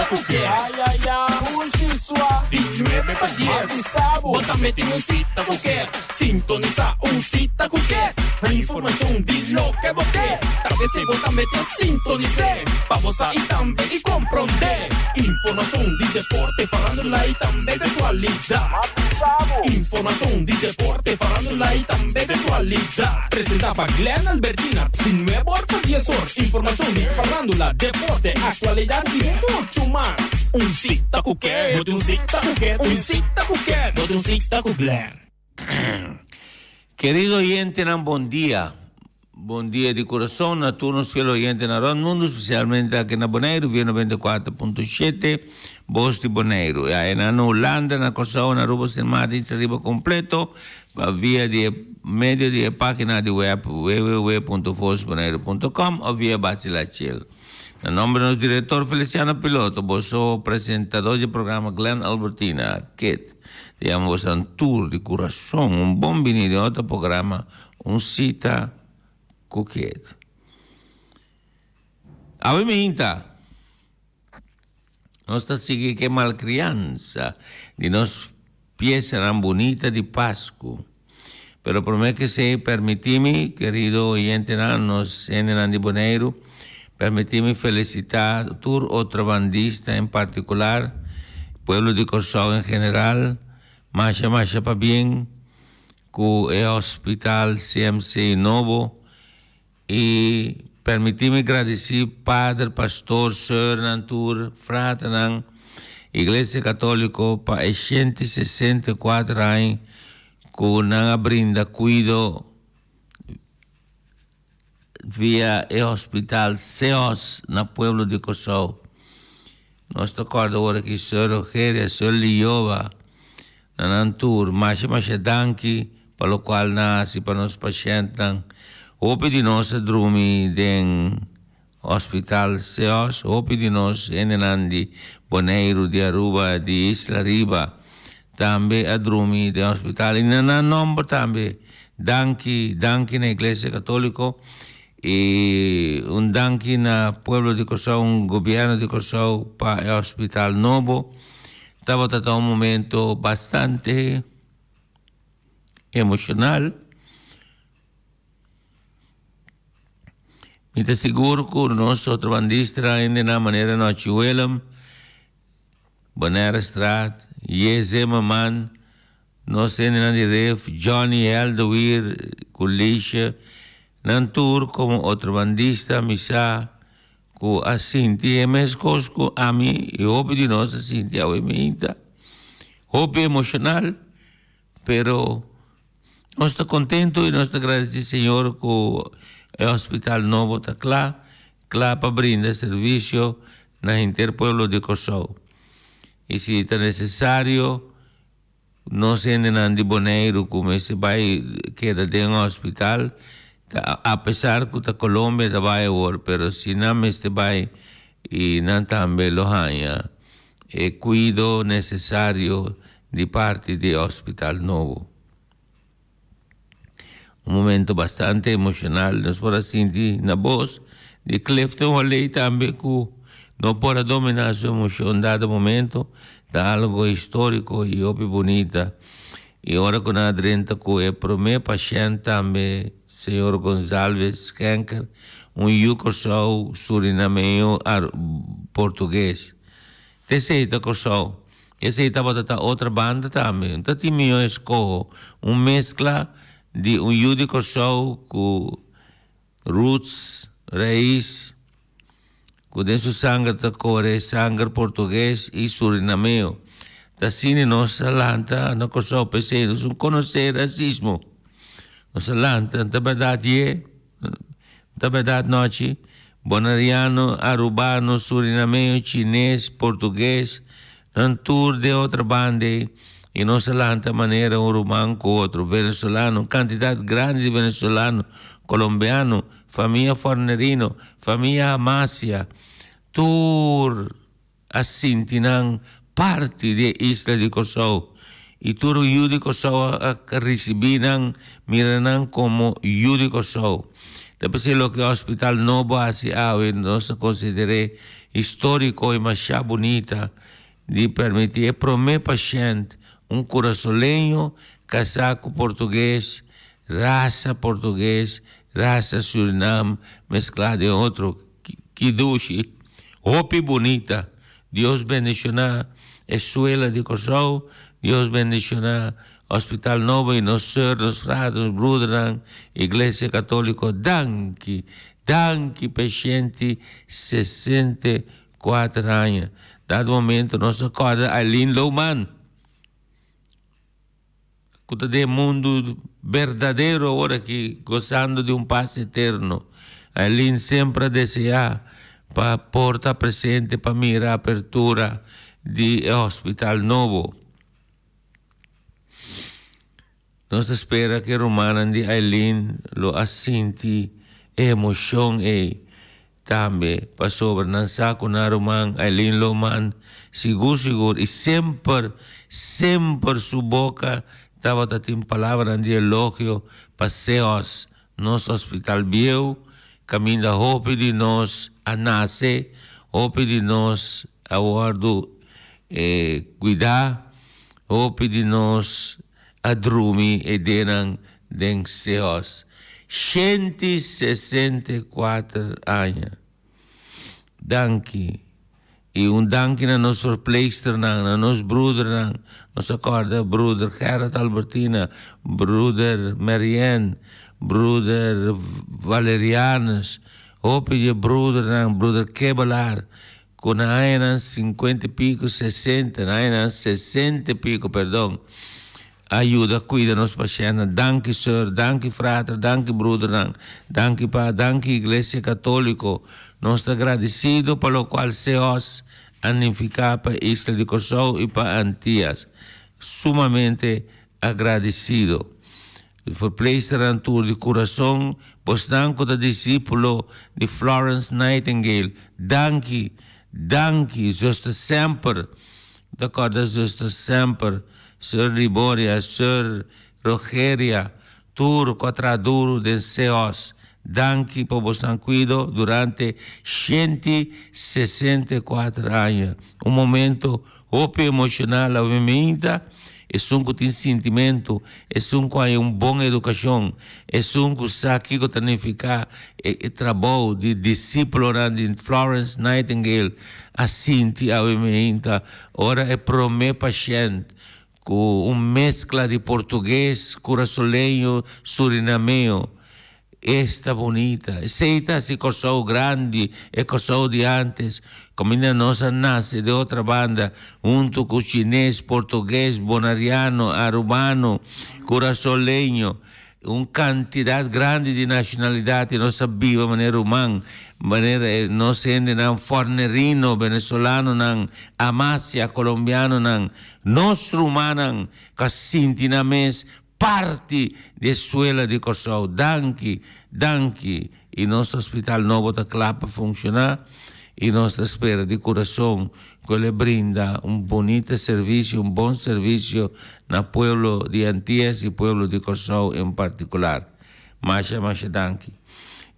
ku ke. Di nuebe pa dies, bo tambe tin un sita ku ke. Sintonisá un sita ku ke. Informashon di loke bo ke. Ta p'esei bo tambe ta sintonis'é. Pa bo sa i tambe i komprondé. Informashon di deporte, farándula i tambe di aktualidat. Informashon di deporte, farándula i tambe di aktualidat. Presentá pa Glenn Albertina, di nuebe or pa dies or. Informashon di farándula, deporte, aktualidat i muchu mas. Un sita ku ke. Bo tin un sita ku ke. Un sita ku ke. Bo tin un sita ku Glenn. Kerido oyentenan bon dia. Bon dia di kurason na tur nos fiel oyentenan rònt mundu, spesialmente aki na Boneiru via 94.7 Bos di Boneiru. I na Hulanda, na Kòrsou, na Aruba, Sint Maarten, Isla Riba kompleto pa via di e medio di e página di web www.vosboneiru.com òf via Basila Chill. Na nomber di nos direktor Feliciano Piloto, boso presentador di e programa Glenn Albertina, Kit. Te yama boso tur di kurason un bon bini den otro programa Un Sita ku Kit. Awe minta nos ta sigui ke malkriansa di nos piesanan bunita di Pasku. Pero prome ke esei permiti mi, kerido oyentenan, nos hendenan di Boneiru, permiti mi felisita tur otrabandista en partikular, pueblo di Kòrsou en general, masha masha pabien ku e hospital CMC nobo i permiti mi gradisí pader, pastor, sùrnan tur, fraternan, Iglesia Katóliko pa e 164 aña ku nan a brinda kuido via e hospital Seos na pueblo di Kòrsou. Nos ta kòrda ora ki Sùr Rogeria, Sùr Lioba, na nan tur, masha masha danki pa lokual nan a hasi pa nos pashèntnan. Hopi di nos a drumi den hospital Seos, hopi di nos hendenan di Boneiru, di Aruba, di Isla Riba tambe a drumi den hospital i na nan nòmber tambe danki, danki na Iglesia Katóliko i un danki na pueblo di Kòrsou, un gobièrnu di Kòrsou pa e hospital nobo. Tabata ta un momento bastante emoshonal. Mi ta sigur ku nos otrobandista hende nan manera Nochi Willem, Bonaerestraat, J. Zimmerman, nos hendenan di Rif, Johnny Heldewier ku Liesje, nan tur komo otrobandista mi sa ku a sinti e mes kos ku ami i hopi di nos a sinti awe mainta. Hopi emoshonal, pero Nos ta contento y nos ta gradeci Señor cu e hospital nobo ta cla, cla pa brinda servicio na henter pueblo di Corsou. Y si ta necesario, nos hendenan di Boneiru cu mester bay keda den hospital, ta a pesar cu ta Colombia ta bay awor, pero si nan mester bay y nan tambe lo haña e cuido necesario di parti di e hospital nobo. Un momento bastante emocional, nos por a sinti na bos di Clifton Holey tambe cu no por a domina su emocion dado momento, ta algo historico y hopi bunita. Y ora cu nan a drenta cu e prome pashent tambe, señor Gonzalves Schenker, un yu Corsou Surinameño Portugues. T'esey ta Corsou. Esei tabata ta otra banda tambe. No ta tin mihó eskoho un meskla di un yu di Kòrsou ku roots, rais, ku den su sanger ta kore sanger portugues i surinameo. Ta asina nos a lanta na Kòrsou. P'esei nos no konosé rasismo. Nos a lanta, no ta bèrdat ye? No ta bèrdat nochi? Boneriano, arubano, surinameo, chines, portugues, nan tur den otro banda ei i nos a lanta manera un ruman ku otro. Venezolano, un kantidat grandi di venezolano, kolombiano, famia Fornerino, famia Amasia, tur a sinti nan parti di e isla di Kòrsou i tur yu di Kòrsou a risibí nan, mira nan komo yu di Kòrsou. Ta p'esei loke hospital nobo a hasi awe nos ta konsider'é históriko i masha bunita di permití e promé pashènt, un kurasoleño kasá ku portugues, rasa portugues, rasa Surinam mesklá den otro. Ki dushi! Hopi bunita! Dios bendishoná e suela di Kòrsou, Dios bendishoná Hospital Nobo i nos seur, nos frater, nos broedernan, Iglesia Katóliko. Danki, danki pa e 164 aña. Dado momento nos a kòrda Aileen Louman, ku ta den e mundu berdadero awor aki, gosando di un pas eterno. Aileen semper a deseá pa por ta presente pa mira apertura di e hospital nobo. Nos ta spera ku e rumannan di Aileen lo a sinti e emoshon ei tambe, pasobra nan sa ku nan ruman Aileen Lohman sigur sigur i semper, semper su boka tabata tin palabranan di elogio pa Seos, nos hospital bieu, kaminda hopi di nos a nase, hopi di nos a wòrdu kuidá. Hopi di nos a drumi e denan den Seos. 164 aña. Danki. I un danki na nos verpleegsternan, na nos broedernan. Nos a kòrda broeder Gerrit Albertina, broeder Marianne, broeder Valerianus, hopi di e broedernan, broeder Kebelaar. Ku na añanan sinkuenta i piku, sesenta, na añanan sesenta i piku, perdon, a yuda kuida nos pashèntnan. Danki sùr, danki frater, danki brudernan, danki pa, danki Iglesia Katóliko. Nos ta gradisido pa lokual SEOS a nifiká pa isla di Kòrsou i pa Antias. Sumamente agradisido. Verpleegsternan tur di kurason, bosnan ku ta disípulo di Florence Nightingale, danki, danki, zuster semper, mi ta kòrda zuster semper, sùr Liboria, sùr Rogeria, tur ku a traha duru den SEOS, danki pa bosnan kuido durante 164 aña. Un momento Hopi emocional awe meinta, esun cu tin sintimento, esun cu haña un bon educacion, esun cu sa kico ta nifica e trabou di discipulonan di Florence Nightingale a sinti awe meinta ora e prome pashent cu un mezcla di portugues, curasoleño, surinameo. Esta bunita! Esei ta hasi Kòrsou grandi, e Kòrsou di ántes, kaminda nos a nase di otra banda, huntu ku chines, portugues, bonariano, arubano, kurasoleño, un kantidat grandi di nashonalidat i nos a biba manera ruman, manera nos hendenan fòrnerino, benesolanonan, amasia, kolombianonan, nos rumannan ku a sinti nan mes Parti di e suela di Kòrsou. Danki, danki. I nos hospital nobo ta kla pa funshoná i nos ta spera di kurason ku el e brinda un bunita servisio, un bon servisio na pueblo di Antias i pueblo di Kòrsou en partikular. Masha, masha danki.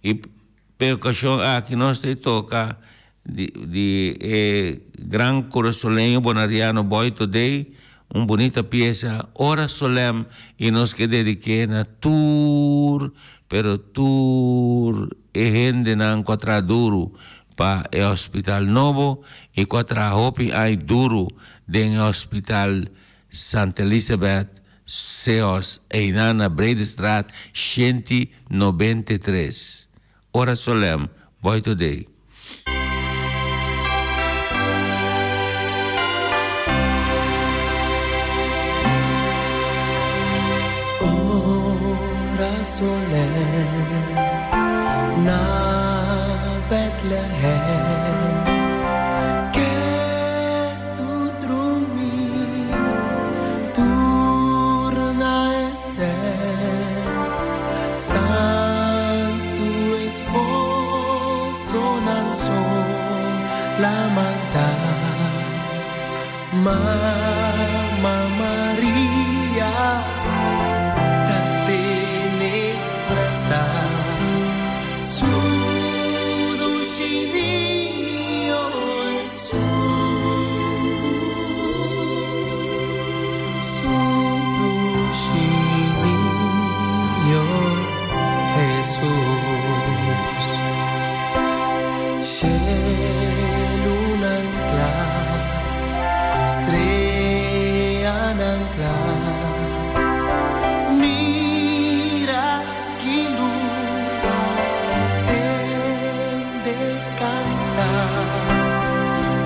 I p'e okashon aki nos ta toka di di e gran kurasoleño bonariano Boy Today, un bunita piesa Ora Solem i nos ke dedik'é na tur, pero tur e hendenan ku a traha duru pa e hospital nobo i ku a traha hopi aña duru den e hospital Santa Elisabeth Seos einan na Bredestraat 193. Ora Solem, Boy Today. Ora solem na Bethlehem ke tu drumi tur na estem Santu esposonan so lamanta Mama Maria ta tene brasa.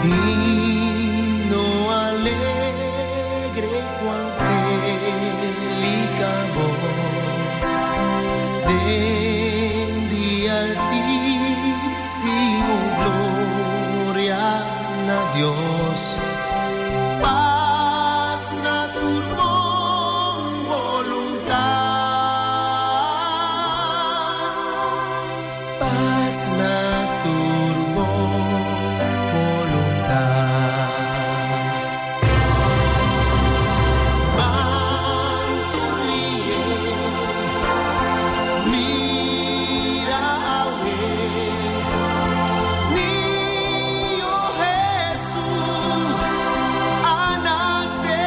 Himno alegre cu angelica voz Den di Altísimo gloria na Dios. Paz na tur bon voluntad. Paz na tur bon voluntad. Ban tur lie, mira awe, Niño Jesús a nace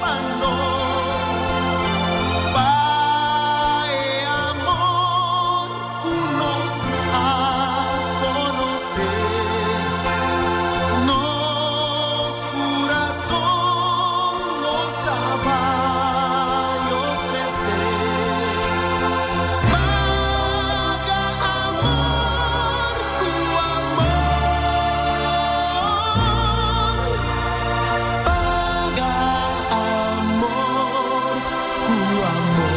pa nos, pa e amor Ku nos a konosé, nos kurason nos ta bai ofresé. Paga amor ku amor, paga amor ku amor.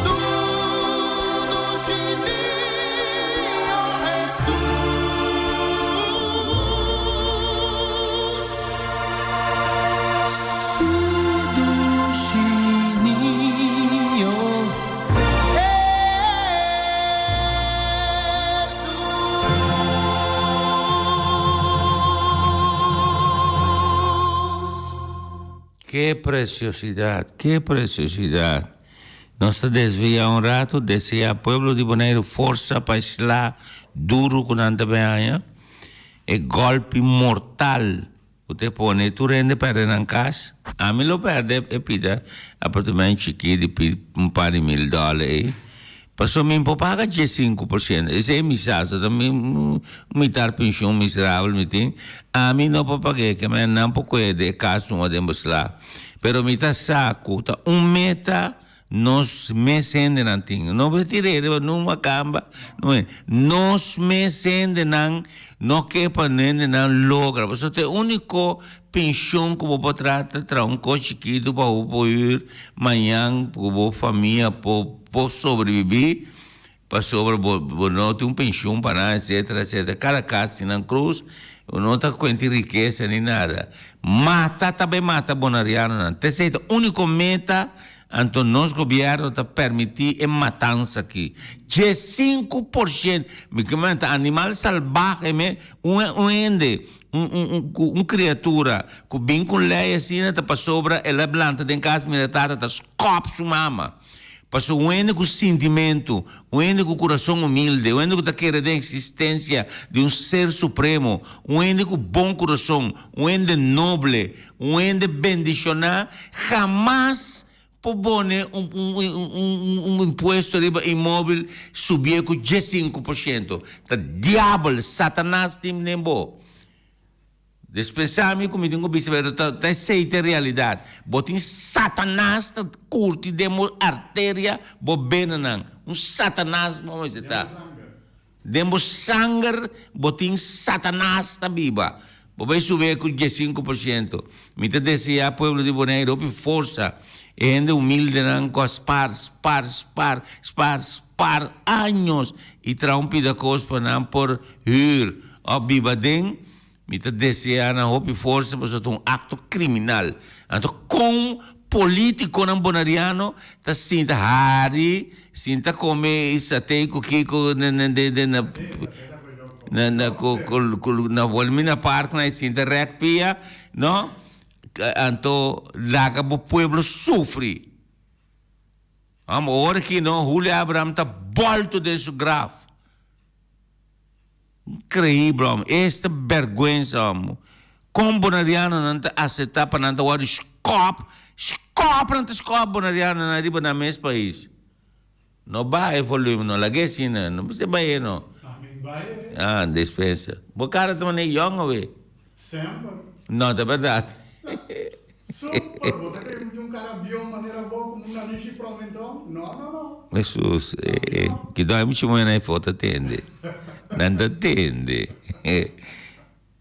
Su dushi Niño Jesús. Su dushi Niño Jesús. Ke preciosidad, ke preciosidad. Nos ta desvia un rato, desea pueblo di Boneiru forsa pa e sla duro cu nan ta bin haña, e golpi mortal cu ta pone tur hende perde nan cas. Ami lo perde e pida apartamento chikí di un par di mil dollar ei. Pasobra mi por paga 15%. Esei mi sa, so ta mi mitar penshun miserabel mi tin. Ami no por pag'é, ke men nan por kohe e kas numa den beslag. Pero mi ta sa ku ta un meta nos mes hendenan tin. No por tir'é riba numa kamba. Nos mes hendenan no ke pa hendenan logra. Pasobra ta e úniko penshun ku bo por traha ta traha un kos chikitu pa bo por hür mañan ku bo famia por. Por sobreviví pasobra bo bo no tin un penshun pa nan etcetera etcetera kada kas tin nan krus bo no ta kuenti rikesa ni nada mata ta bai mata bonarianonan ta esei ta uniko meta anto nos gobierno ta permití e matansa aki 15% mi ke manda animal salbahe me un un hende un un un kriatura ku bin ku lei asina ta pasobra el a blanta den kas mira tata ta skòp su mama. Pasobra un hende ku sintimentu, un hende ku kurason humilde, un hende ku ta kere den eksistensia di un Ser Supremo, un hende ku bon kurason, un hende noble, un hende bendishoná, hamas por pone un impuesto riba inmóbil subié ku 15%. Ta diabel, Satanas tin den bo. Despresiá mi ku mi tin ku bisa pero ta ta esei ta e realidat. Bo tin Satanas ta kurti den bo arteria, bo benanan. Un Satanas bo mester ta. Den bo sanger bo tin Satanas ta biba. Bo bai sube ku 15%. Mi ta deseá pueblo di Boneiru hopi forsa. E hende humildenan ku a spar, spar, spar, spar, spar años i traha un pida kos pa nan por hür òf biba den. Mi ta desea nan hopi forsa pasobra ta un acto criminal. Anto con politiconan bonariano ta sinta hari, sinta come satey cu kico na na na na na Wilhelmina Park nan sinta rek pia, no? Anto laga bo pueblo sufri. Amo ora ki no Julio Abraham ta bolto den su graf. Increíble hombre, esta berguensa hombre. Con bonarianonan ta acepta pa nan ta wòrdu skòp, skòp nan ta skòp bonarianonan riba nan mes pais. No baha e volume no, lag'é asina, no mester bah'é no. Amin bah'é. Ah, despensa. Bo cara ta manera yòn awe. Semper. No, ta berdad. Super, bo ta kere mi tin un cara bion manera bo como un narishi promentón? No, no, no. Jesús, eh, eh, ki dòi muchu muhé na e foto tende. Nan ta tende.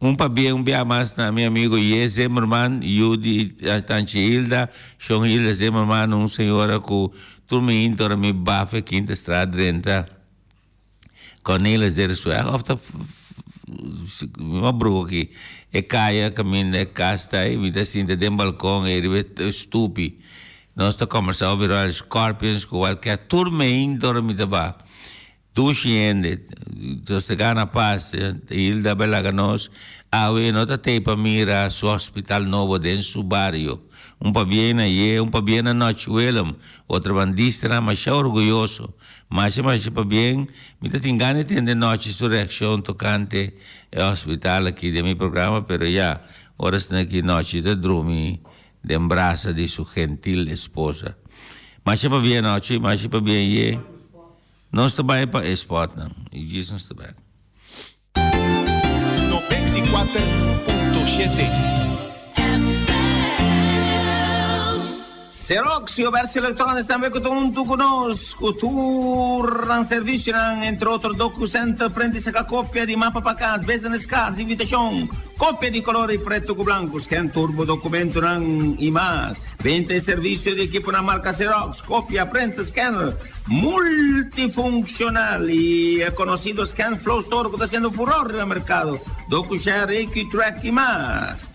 Un pabia un bia mas na mi amigo Ye Zimmerman, yu di Tanchi Hilda, Shon Hilda Zimmerman, un señora ku tur mi hinta ora mi bafe Quinta Straat drenta Cornelis Deresweg of ta mi a bruha aki e kaya kaminda e kas ta ei mi ta sinta den balkon ei riba e stupi nos ta kombersá over Royal Scorpions ku Wildcat tur mi hinta ora mi ta ba. Dushi hende, Dios ta gana pas, Hilda a laga nos, awe no ta tei pa mira su hospital nobo den su bario. Un pabien na ye, un pabien na Nochi Willem, otrabandistanan masha orguyoso. Masha masha pabien, mi ta tin gana di tende Nochi su reaccion tocante e hospital aki den mi programa, pero ya, ora esnan aki Nochi ta drumi den brasa di su gentil esposa. Masha pabien Nochi, masha pabien ye. Nos ta bai pa e spotnan y djis nos ta bek. 94.7. Xerox y Obersi Electronics tambe cu ta hunto cu nos cu tur nan servicionan, entre otro DocuCenter, print y saca copia di mapa pa cas, business cards, invitacion, copia di color y preto cu blanco, scan tur bo documentonan y mas. Venta y servicio di equiponan marca Xerox, copia, printer, scanner. Multifuncional y e conocido ScanFlow Store cu ta haciendo furor riba mercado, DocuShare, AQTrack y mas.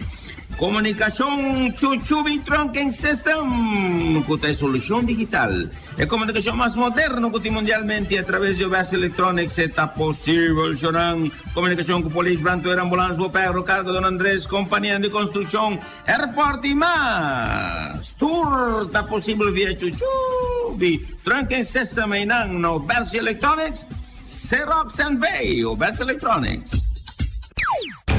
Comunicacion Chuchubi Trunking System cu ta e solucion digital, e comunicacion mas moderno cu tin mundialmente y a traves di OBS Electronics e ta posibel shonan. Comunicacion cu polis, brandweer, ambulans, boperro, carga Don Andres, compania di construccion, Airport y mas! Tur ta posibel via Chuchubi, Trunking System einan na Obersi Electronics, Xerox NV, Obersi Electronics.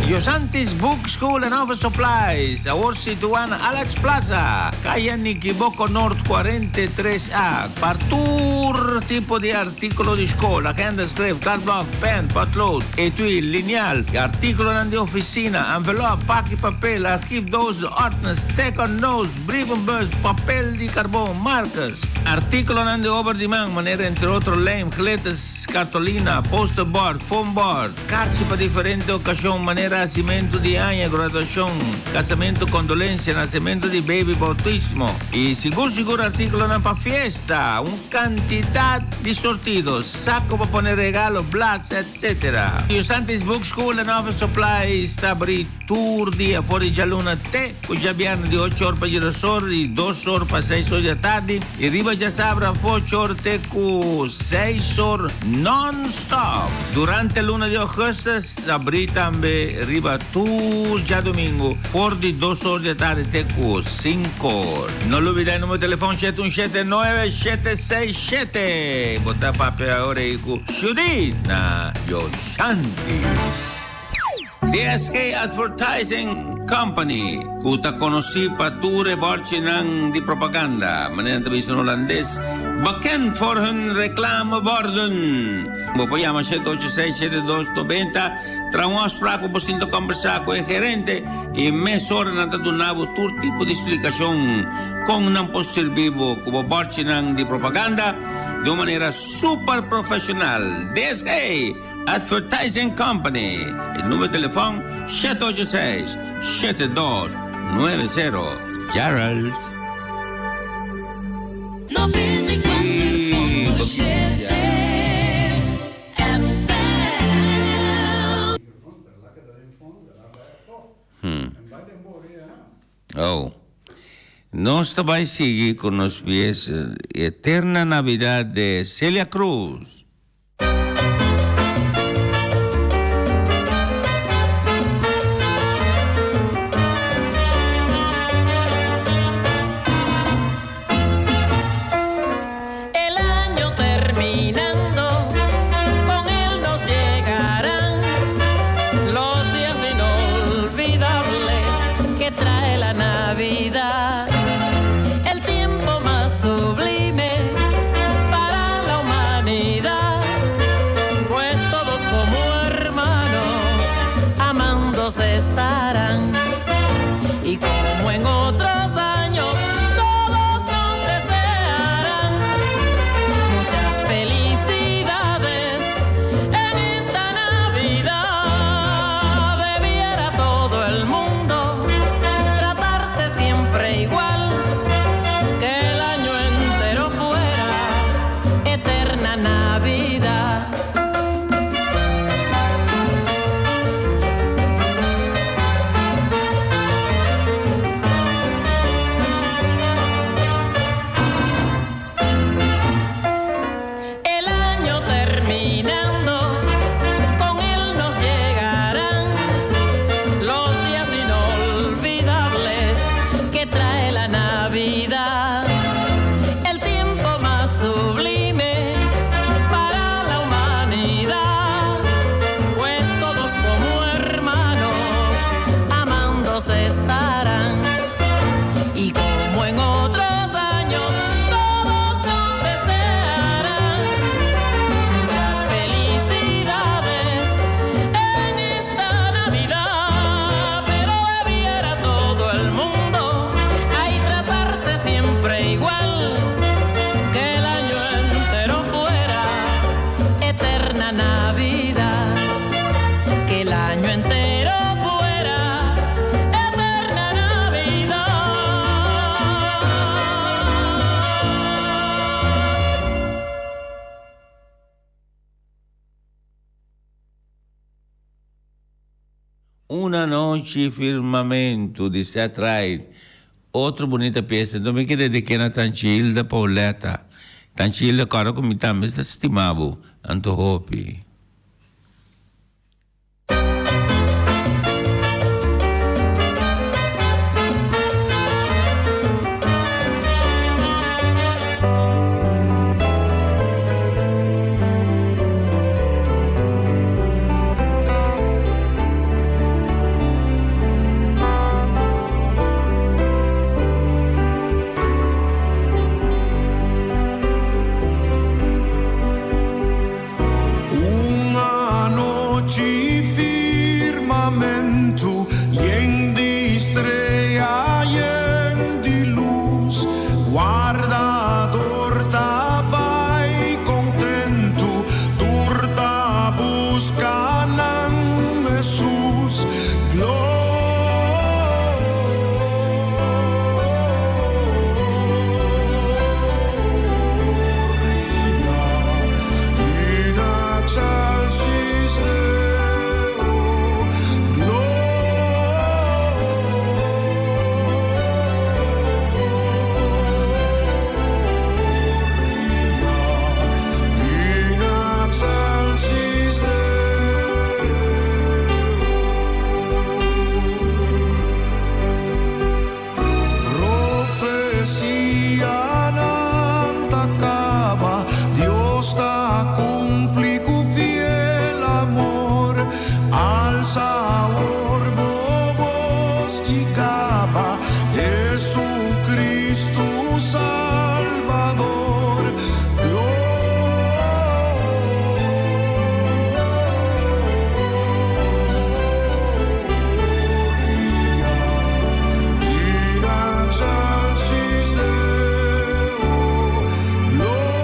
Yosantis Book School and Office Supplies, awor situa na Alex Plaza, Kaya Nikiboko Noord 43 A, pa tur tipo di artíkulo di skol, agenda, skref, kladblòk, pen, potlood, etui, linial, artíkulonan di ofisina, envelòp, paki papel, archiefdoos, ordners, tekendoos, brievenbus, papel di karbon, markers, artíkulonan di obra di man, manera entre otro lijm, glitters, kartolina, posterbord, foambord, karchi pa diferente okashon, manera hasimentu di aña, graduashon, kasamentu, kondolensia, nasementu di baby, boutismo, i sigur sigur artíkulonan pa fiesta, un kantidat di sortido, sako pa pone regalo, blas, etc. Yusantis Book School and Office Supplies ta abrí tur dia for di djaluna te ku djabièrnè di ocho or pa djedos or i dos or pa seis or di atardi i riba djasabra for ocho or te ku seis or non-stop. Durante luna di augustus ta abrí tambe riba tur djadumingu for di dos or di atardi te ku sinku or. No lubida e numero di telefon shete un shete nuebe shete seis shete. Bo ta papia ora ei ku Judith na Yoshanti. DSK Advertising Company, ku ta konosí pa tur e bòrchinan di propaganda, manera nan ta bisa na hulandes, bekend voor hun reclameborden. Bo por yama shete ocho seis shete dos nobenta, traha un afsprak pa bo sinta kòmbersá ku e gerente i mesora nan ta duna bo tur tipo di splikashon kon nan por sirbi bo ku bo bòrchinan di propaganda di un manera super profeshonal. DSK Advertising Company, e numero di telefòn shete ocho seis, shete dos, nuebe sero. Gerald. Oh. Nos ta bai sigui ku nos pies Eterna Navidad de Celia Cruz. El año terminando, con él nos llegarán los días inolvidables que trae la Navidad. El tiempo más sublime para la humanidad. Navidad. El año terminando, con él nos llegarán los días inolvidables que trae la Navidad. El tiempo más sublime para la humanidad, pues todos como hermanos amándose estarán. Y como en otros años, todos nos desearán muchas felicidades en esta Navidad. Pero debiera todo el mundo ahí tratarse siempre igual, que el año entero fuera eterna Navidad. Que el año entero fuera eterna Navidad. Una noche firmamento di Seth Wright. Otro bunita piesa. Anto mi ke dediké na Tanchi Hilda Pauletta. Tanchi Hilda kòrda ku mi tambe ta stima bo. Anto hopi. Un anochi firmamento yen di strea yen di luz Wardador ta bai contento tur ta busca nan Jesus Gloria in excelsis Deo Gloria in excelsis Profecia nan ta caba, Dios ta cumpli cu fiel amor. Alza awor bo bos y gaba, Jesucristo Salvador. Gloria in excelsis Deo. Gloria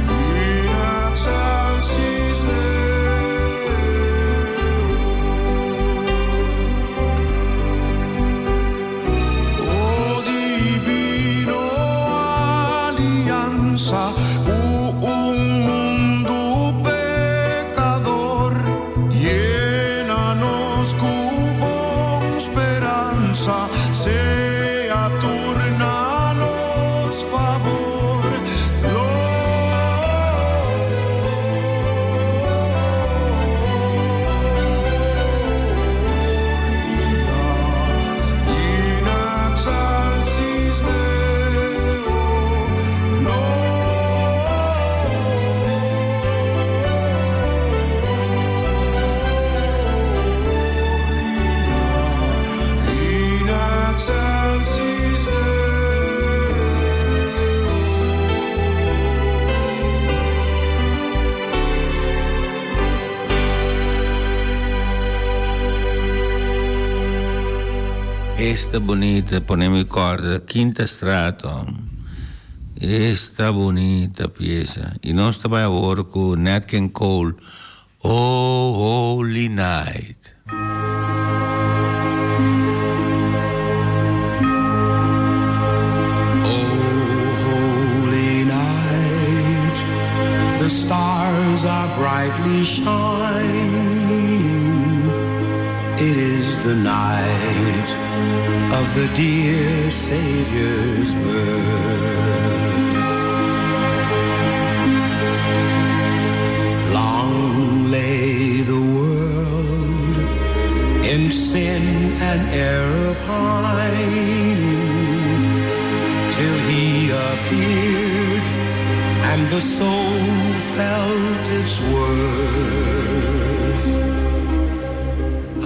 in excelsis Deo. O divino alianza, cu un mundo pecador, llena-nos cu bon speranza, sea tur na nos favor. Gloria in excelsis Deo. Gloria in excelsis Esta bunita, pone mi corda, Quinta Strato. Esta bunita pieza. Y nos ta bai awor cu Nat King Cole, Oh Holy Night. is shining. It is the night of the dear Savior's birth. Long lay the world in sin and error pining till he appeared and the soul felt its worth.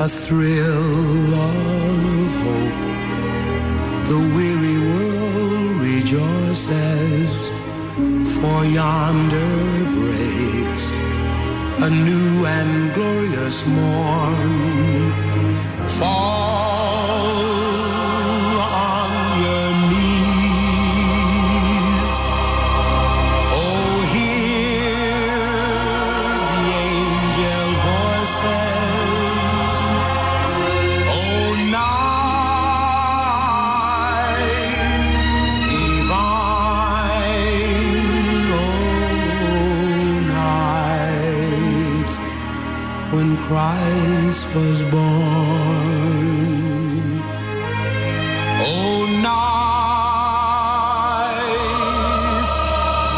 A thrill of hope, the weary world rejoices, for yonder breaks a new and glorious morn. Fall on your knees. Oh, hear the angel voices. Oh, night divine. Oh, night when Christ was born. Oh, night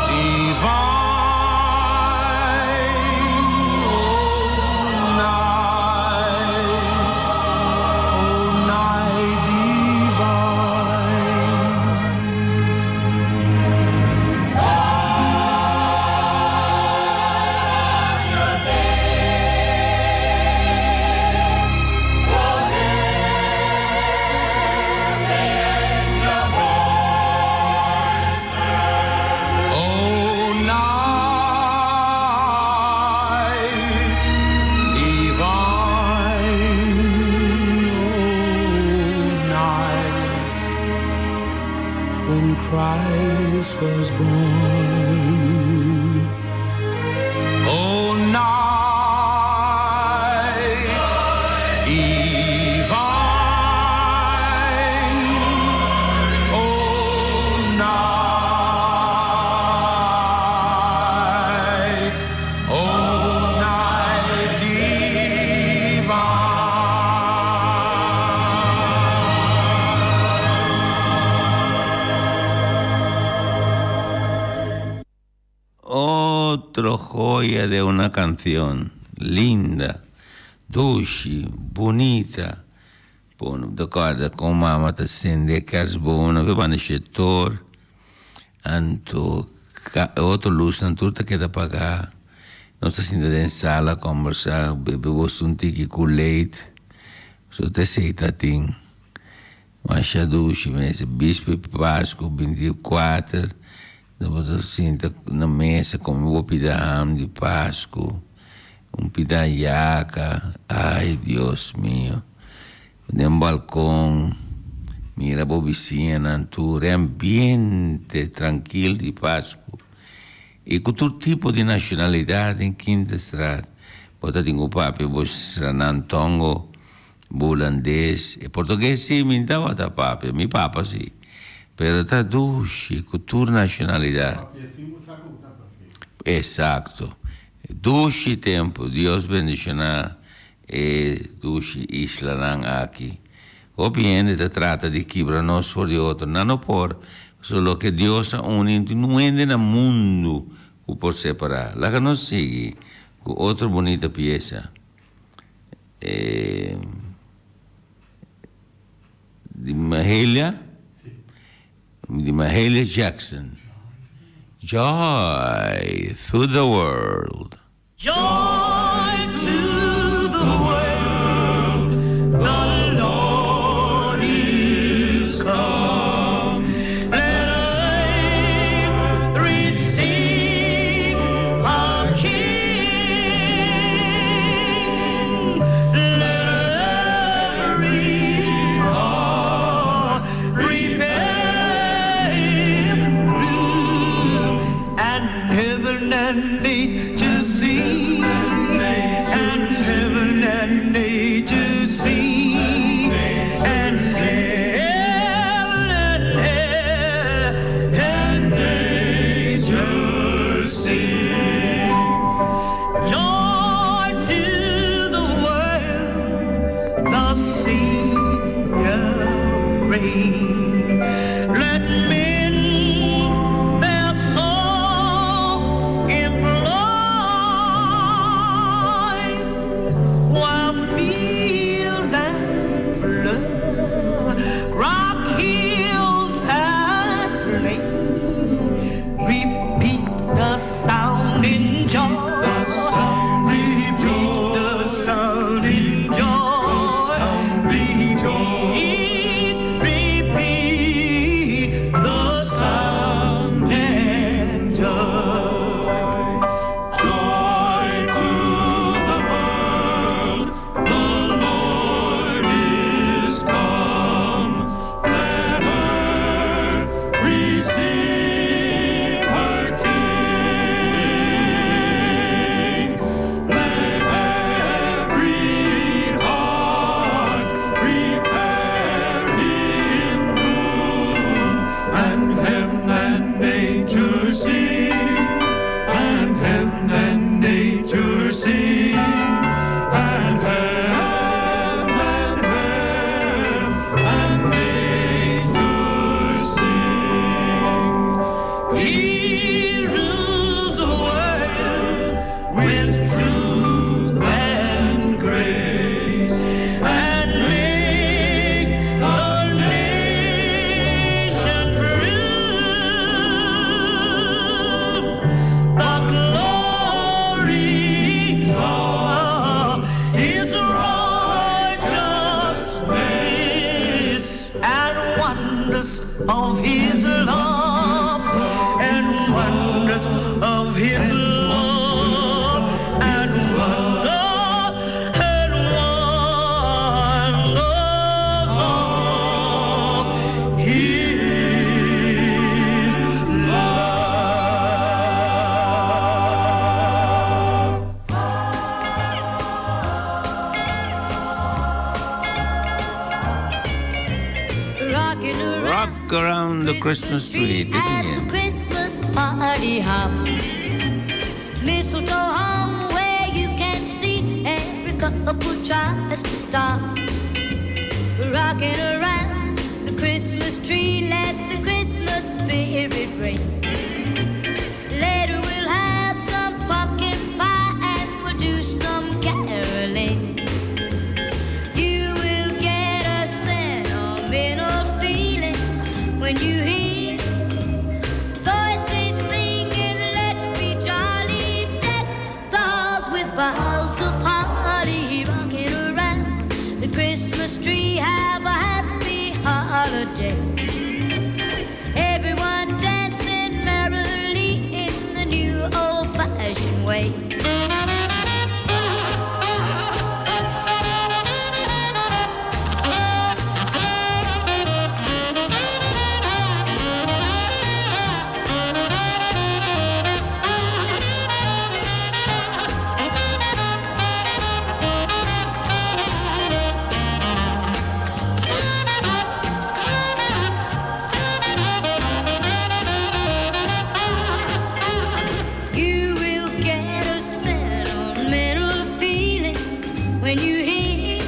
divine. Oh, night. Oh, night divine. Oh, night divine, oh, night when Christ was born. Oh, night divine, oh, night, oh, night divine. Otro joya de una canción linda, dushi, bonita. Bon, d'accordo, con mamma ta sende kerstboom, we van de shetor. Anto, otro luz, tanto te queda pagar. Nos ta sinta den sala combersa, bebe un tiki Kool-Aid. So te seita ting. Masha dushi, mese, bispe Pasco, 24. Nos ta sinta na mesa, come un pida ham di Pasco, un pida yaca. Ay, Dios mío. Den balcón, mira bo bisiñanan tur, ambiente trankil di Pasco. Y cu tur tipo di nacionalidad den Kinderstraat. Bo ta tin cu papia bo Sranantongo, Hulandes, y Portugues si, mi tabata papia, mi papa si. Pero ta dushi, cu tur nacionalidad. Exacto. Dushi tempo, Dios bendiciona e dushi islanan aki. Hopi hende ta trata di kibra nos for di otro. Nan no por, solo que Dios a uni, no hende na mundo cu por separa. Laga nos sigui cu otro bonita pieza. Di Mahalia, di Mahalia Jackson. Joy to the world. Joy to the world, the Lord is come. Let earth receive her King. Let every heart prepare room, and heaven and nature sing, and heaven and nature sing, and heaven. reign. Let men their song employ while fields and flood, rock hills and plain, repeat the sound in joy. Repeat the sound in joy. Repeat, repeat the sound in joy. Joy to the world, the Lord is come. Let earth receive her King. Let every heart prepare him room, and heaven and nature sing, and heaven and nature sing, and heaven and heaven and nature sing. He rules the world with truth and grace, and makes the nation prove the glories of His righteousness and wonders of His love, and wonders of His love, and wonder and wonders of His love. Rocking around Rock around the Christmas tree. at the Listen Christmas party hop. Mistletoe hung where you can see every couple tries to stop. Rocking around the Christmas tree, let the Christmas spirit ring. Later we'll have some pumpkin pie and we'll do some caroling. You will get a sentimental feeling when you hear voices singing, let's be jolly, deck the halls with boughs of holly, rocking around the Christmas tree. Have a happy holiday. Everyone dancing merrily in the new old-fashioned way. You will get a sentimental feeling when you hear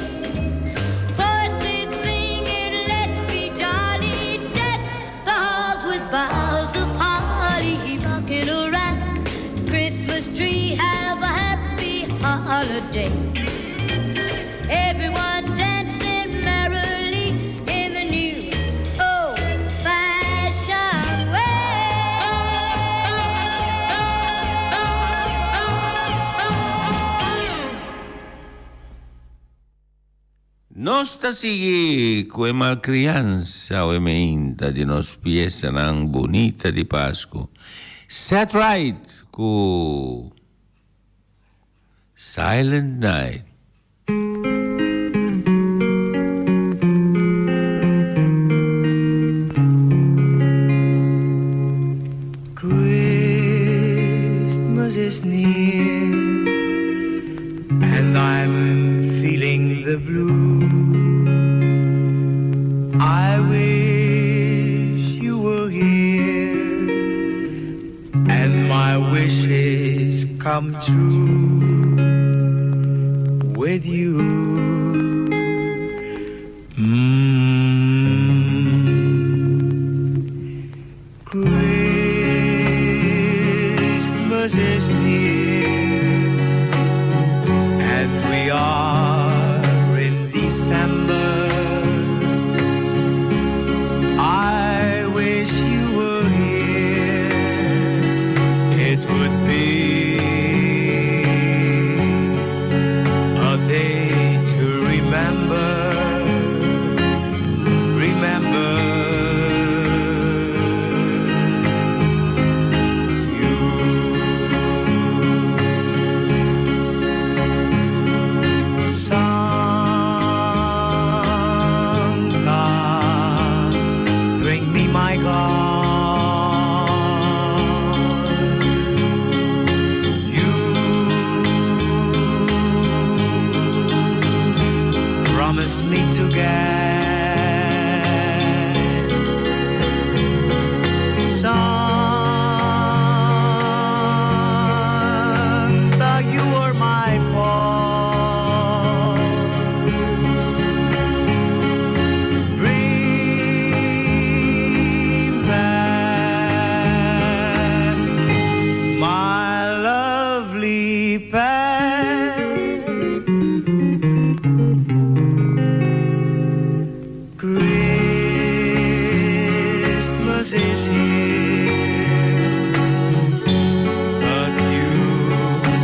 voices singing, let's be jolly, deck the halls with boughs of holly, rocking around the Christmas tree. Have a happy holiday. Everyone dancing merrily in the new old-fashioned way. Nos ta sigui ku e malkriansa awe meinta di nos piesanan bunita di Pasku. Set Right ku Silent Night. Christmas is near, and I'm feeling the blue. I wish you were here, and my wishes come true with you. Christmas is here, but you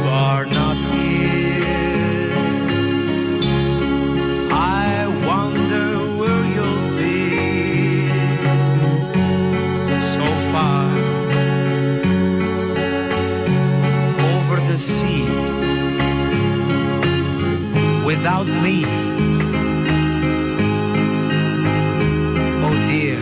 are not here. I wonder where you'll be so far over the sea without me. Oh dear.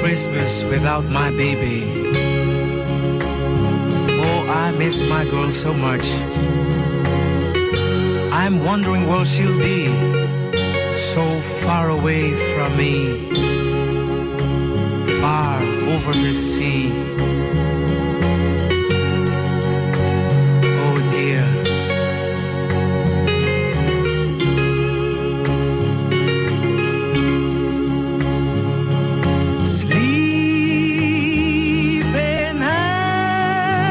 Christmas without my baby. Oh, I miss my girl so much. I'm wondering where she'll be, so far away from me, far over the sea. Oh dear. Sleep in heavenly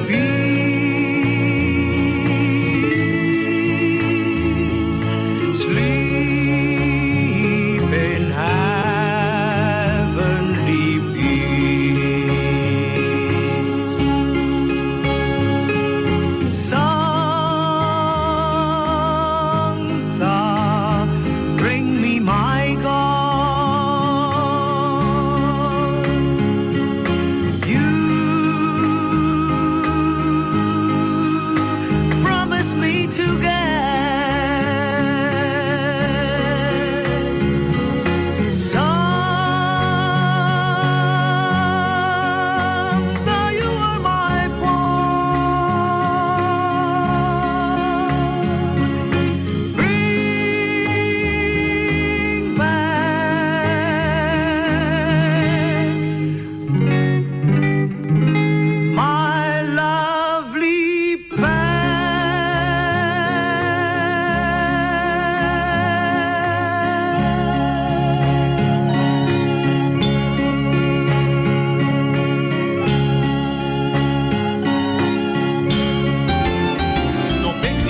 peace. Sleep in heavenly peace. Santa, bring me my God. You promise me to get Santa, you are my pal. Bring back my lovely pet.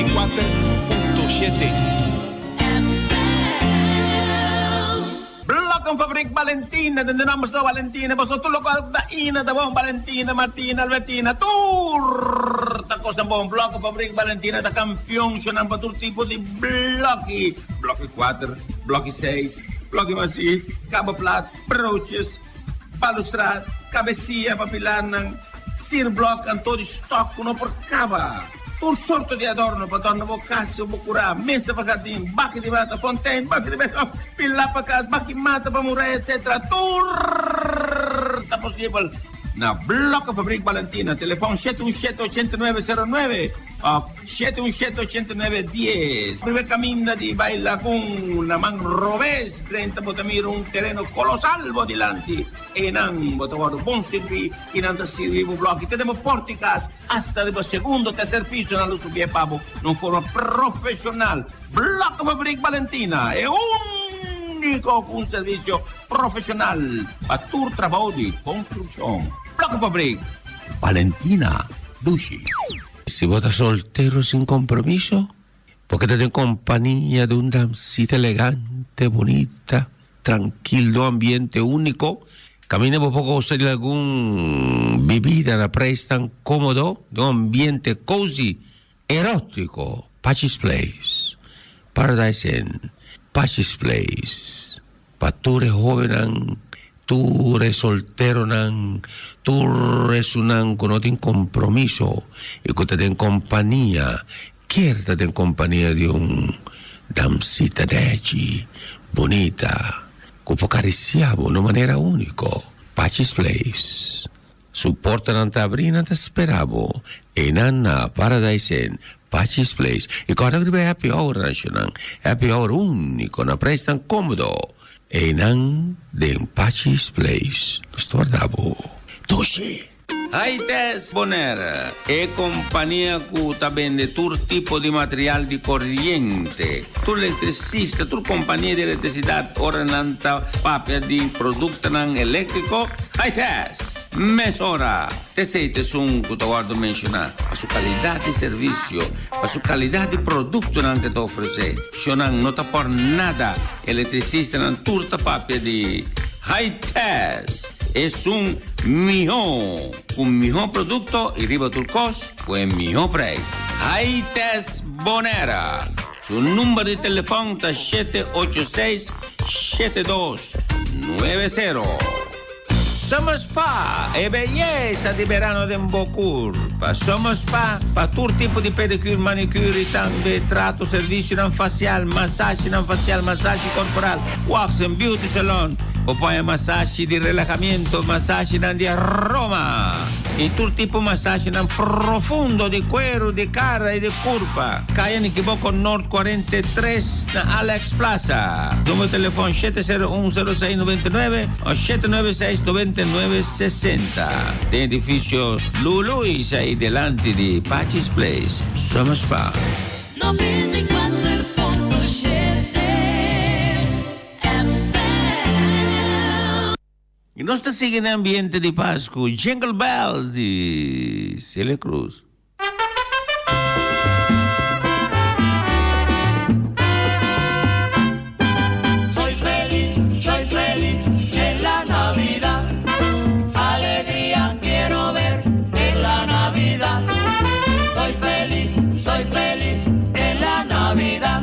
94.7. Blokkenfabriek Valentina, den naam zo Valentina, boso tur loke ta ina, ta bon Valentina, Martina, Albertina, tur ta kos ta bon Blokkenfabriek Valentina ta kampion, shonan pa tur tipo di blokki, blokki 4, blokki 6, blokki masi, kaba plat, broodjes, balustrad, kabesia pa pilarnan, sierblok, anto di stok ku no por kaba. Tur sorto di adorno pa dòrna bo kas o bo kurá, mesa pa jardin, baki di mata, fontein, baki di beton, pilá pa kas, baki mata pa muraya, etc. Tur ta posibel na Blokkenfabriek Balentina. Telefòn shete un shete ochenta nuebe sero nuebe òf shete un shete ochenta nuebe dies. Primer kaminda di bai Lagun na man robes drenta bo ta mira un tereno kolosal bo dilanti. Einan bo ta wòrdu bon sirbí i nan ta sirbi bo blòki te den bo pòrta di kas. Hasta riba segundo, tercer piso nan lo subi e pabo na un forma profesional. Blokkenfabriek Balentina e unico cu un servicio profesional pa tur trabou di construccion. Blokkenfabriek Balentina, dushi. Si bo ta soltero sin compromiso, bo keda den compania di un damsita elegante, bunita, Trankil den un ambiente úniko, kaminda bo por gosa di algun bibida na preisnan kómodo den un ambiente cozy, erótiko. Pachi's Place, Paradise Inn, Pachi's Place, pa tur e hóbennan, tur e solteronan, tur esunnan ku no tin kompromiso i ku ta den kompania Kier ta den kompania di un damsita dèchi, bunita, ku por karisiá bo na un manera úniko. Pachi's Place. Su portanan ta abrí i nan ta spera bo. Einan na Paradise Inn, Pachi's Place. I kòrda ku riba e happy hour nacional. Happy hour úniko na preisnan kómodo. Einan den Pachi's Place. Nos ta warda bo. Dushi! Hi-Test Bonaire, e kompania ku ta bende tur tipo di material di koriente. Tur elektrisista, tur kompania di elektrisidat ora nan ta papia di produktonan eléktriko, Hi-Test! Mesora! T'esei ta esun ku ta wòrdu menshoná pa su kalidat di servisio, pa su kalidat di produktonan ku e ta ofresé. Shonnan no ta por nada, elektrisistanan tur ta papia di Hi-Test! Esun mihó, ku mihó produkto i riba tur kos ku e mihó preis. Hi-Test Bonaire! Su number di telefòn ta shete ocho seis, shete dos, nuebe sero. Summer Spa, e beyesa di berano den bo kurpa. Summer Spa pa tur tipo di pedicure, manicure i tambe trato, servisionan fasial, masashinan fasial, masashi korporal, wax en beauty salon. Bo por haña masashi di relahamiento, masashinan di aroma i tur tipo masashinan profundo di kueru, di kara i di kurpa. Kaya Nikiboko Noord 43 na Alex Plaza. Numero di telefon shete sero un sero seis noventa i nuebe o shete nuebe seis noventa i nuebe sesenta. Den edifisio Luluis ai delanti di Pachi's Place, Summer Spa. 94.7 FM. I nos ta sigui den ambiente di Pasku, Jingle Bells di Celia Cruz. Soy feliz, soy feliz en la Navidad. Alegría quiero ver en la Navidad. Soy feliz, soy feliz en la Navidad.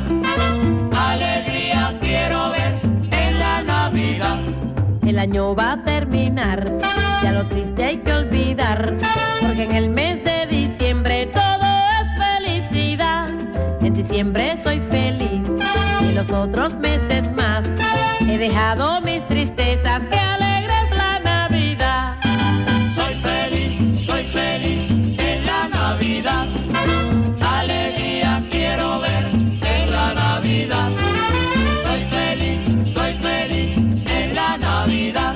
Alegría quiero ver en la Navidad. El año va a terminar, ya lo triste hay que olvidar, porque en el mes de diciembre todo es felicidad. En diciembre soy feliz y en los otros meses más he dejado mis tristezas, que alegre es la Navidad. Soy feliz, soy feliz en la Navidad. Alegría quiero ver en la Navidad. Soy feliz, soy feliz en la Navidad.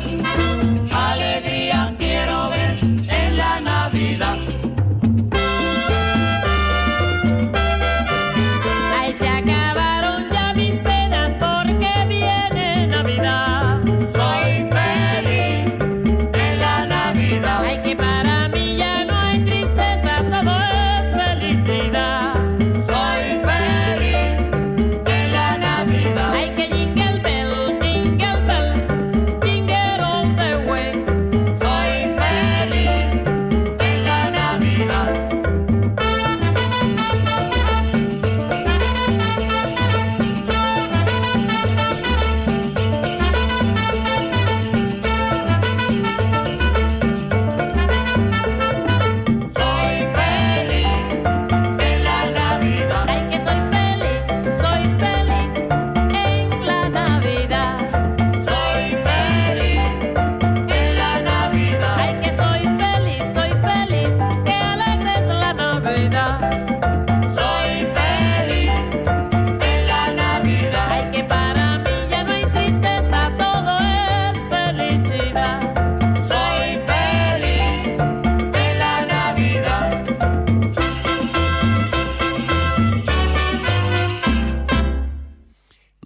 Alegría quiero ver en la Navidad. Ay, se acabaron ya mis penas porque viene Navidad. Soy feliz en la Navidad. Ay, que para mí ya no hay tristeza, todo es felicidad. Soy feliz en la Navidad. Ay, que jingle bell, jingle bell, jingle all the way. Soy feliz en la Navidad. Soy feliz en la Navidad. Ay, que soy feliz, soy feliz en la Navidad. Soy feliz en la Navidad. Ay, que soy feliz, soy feliz, qué alegre es la Navidad. Soy feliz en la Navidad. Ay, que para mí ya no hay tristeza, todo es felicidad. Soy feliz en la Navidad.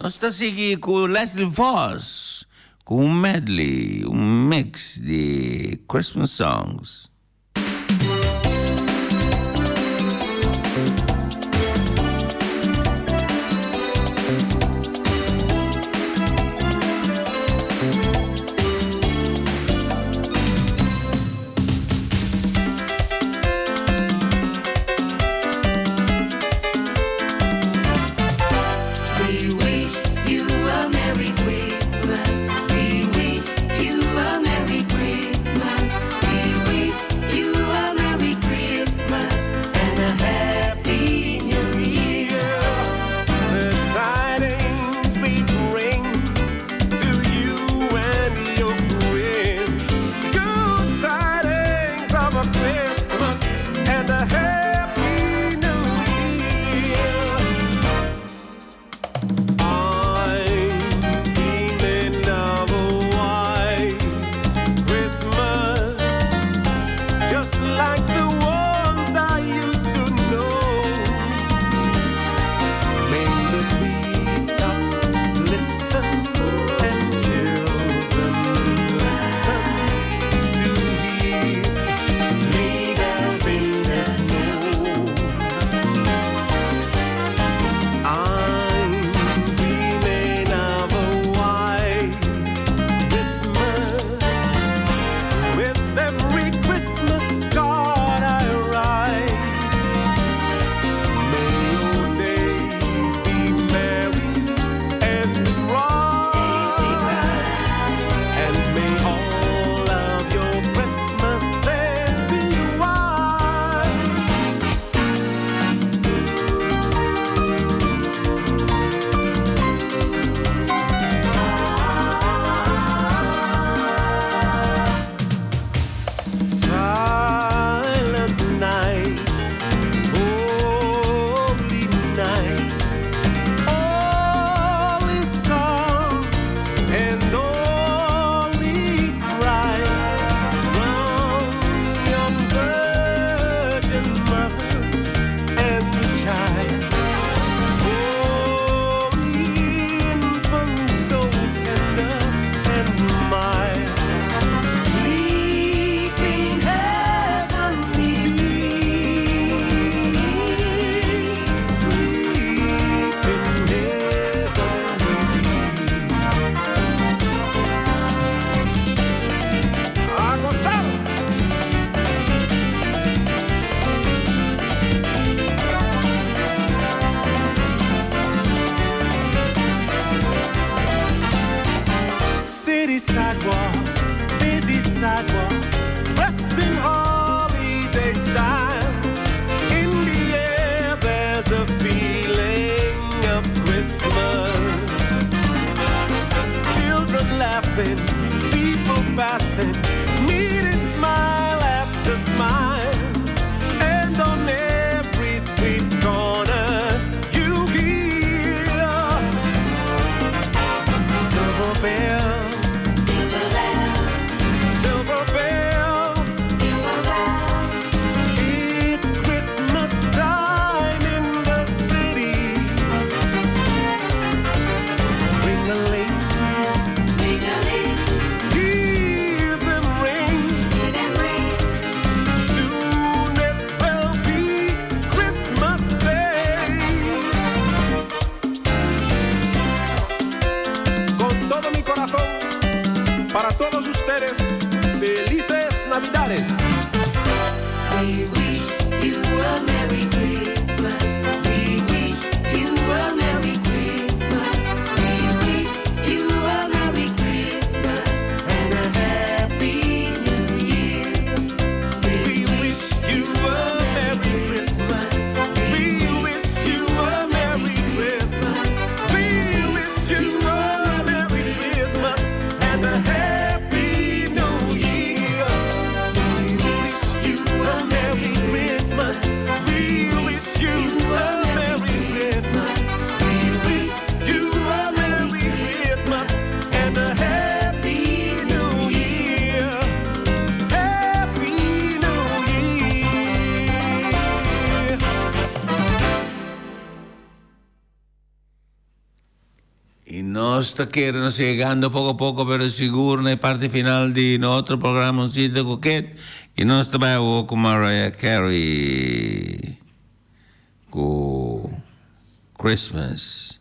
Nos ta sigui ku Leslie Vos ku un medley, un mix di Christmas songs. We wish you a Merry Christmas. We wish you a Merry Christmas. We wish laughing, people passing, meeting smile after smile. And on every street corner you hear silver bells, silver bells. It's Christmas time in the city. Ring a ling, hear them ring. Soon it will be Christmas Day. Con todo mi corazón, para todos ustedes, felices Navidades. We wish you a Merry Christmas. We wish you a Merry Christmas. We wish you a Merry Christmas and a Happy New Year. We wish you a Merry Christmas. We wish you a Merry Christmas. We wish you a Merry Christmas and a Happy New Year. We wish you a Merry Christmas. We wish you a Merry Christmas. We wish you a Merry Christmas and a Happy New Year. Happy New Year. I nos ta kere nos yegando poko poko pero sigur na e parti final di nos programa Un Sita Ku Ket i nos ta bai awo ku Mariah Carey ku Christmas.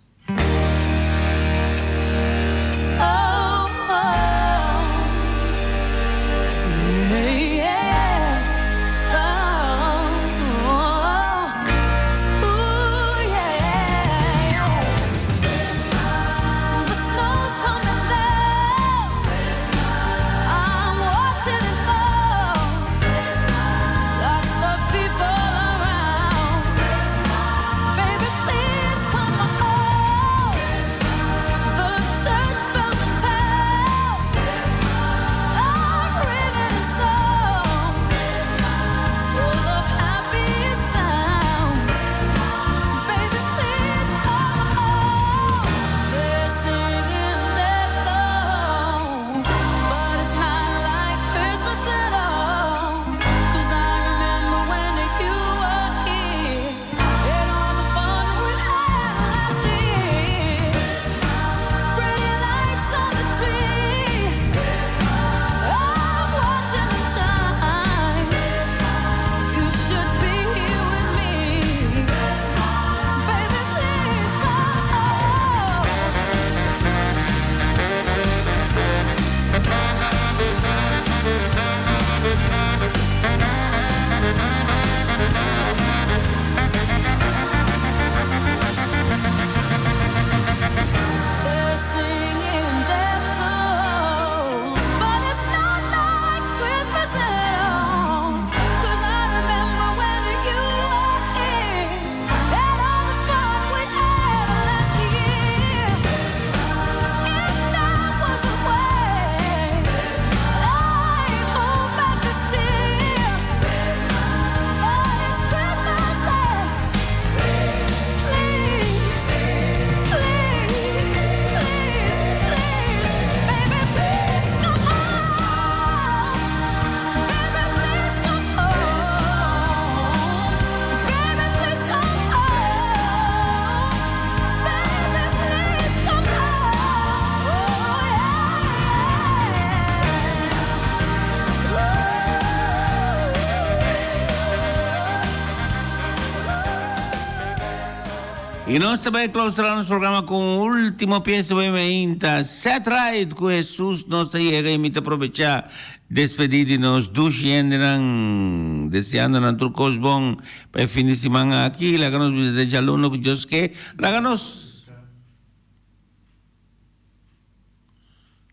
I nos ta bai klausurá nos programa ku un último piesa bai mainta. Set right ku Hesus nos ta yega i mi ta probechá despedí di nos dushi hendenan, deseando nan tur kos bon pa e fin di siman aki. Laga nos bisa den djaluno ku Dios ke. Laga nos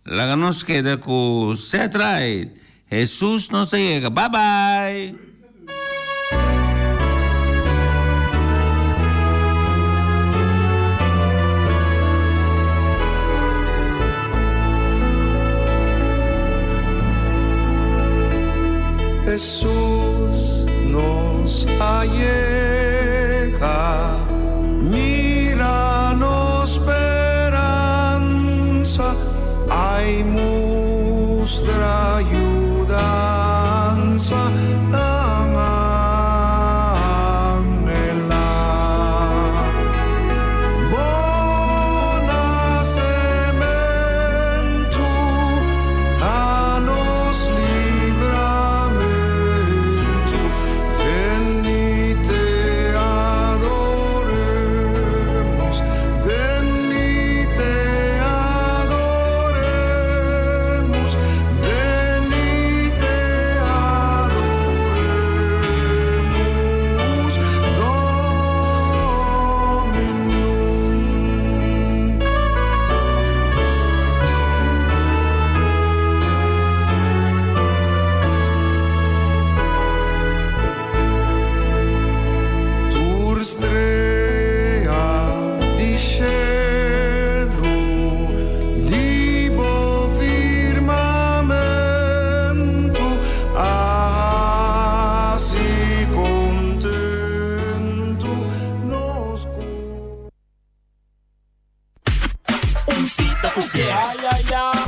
laga nos keda ku Set right. Hesus nos ta yega. Bye bye. Bai mustra yudansa nan anhelá. Bo nasementu ta nos libramentu. Ven i te adoremos. Ven i te adoremos. Ven i te adoremos. Domino. Tur strea di shelu di bo firmamentu a hasi kontentu nos Un sita ku ke. Ay, ay, ay.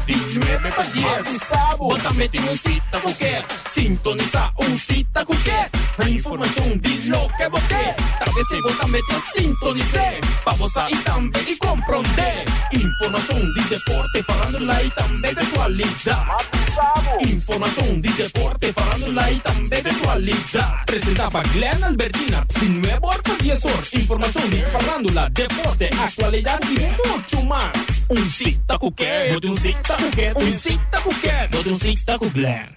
Di 9 pa 10. Bo tambe tin un sita ku ke. Sintonisá Un Sita ku Ke. Informashon di loke bo ke. Ta p'esei bo tambe tin sintonis'é. Pa bo sa i tambe i komprondé. Informashon di deporte, farándula i tambe di aktualidat. Informashon di deporte, farándula i tambe di aktualidat. Presentá pa Glenn Albertina di nuebe or pa dies or. Informashon di farándula, deporte, aktualidat i muchu mas. Un Sita ku Ke. Bo tin un sita ku ke. Un sita ku ke. Bo tin un sita ku Glenn.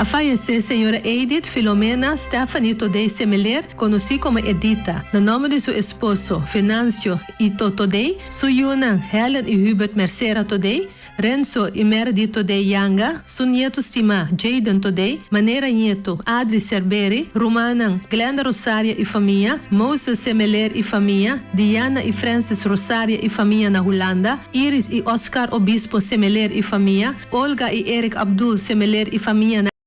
A fayesé señora Edith Filomena Stephanie Todey Semeler, konosí komo Edita, na nòmber di su esposo, Venancio Ito Todey, su yunan, Helen i Hubert Mercera Todey, Renzo i Meredith Todey Yanga, su nieto stimá, Jayden Todey, manera nieto, Adri Cerberi, rumannan, Glenda Rosaria i famia, Moses Semeler i famia, Diana i Francis Rosaria i famia na Hulanda, Iris i Oscar Obispo Semeler i famia, Olga i Eric Abdul Semeler i famia na.